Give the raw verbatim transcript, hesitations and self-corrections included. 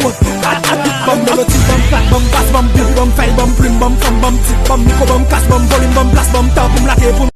At, at, bit, ban m melodi, ban m klak, ban m bas, ban m beat, ban m fèy, ban m plim, ban m fanm, ban m tit, ban m mikwo, ban m kas, ban m volim, ban m plas, ban m tan pou m lage, pou m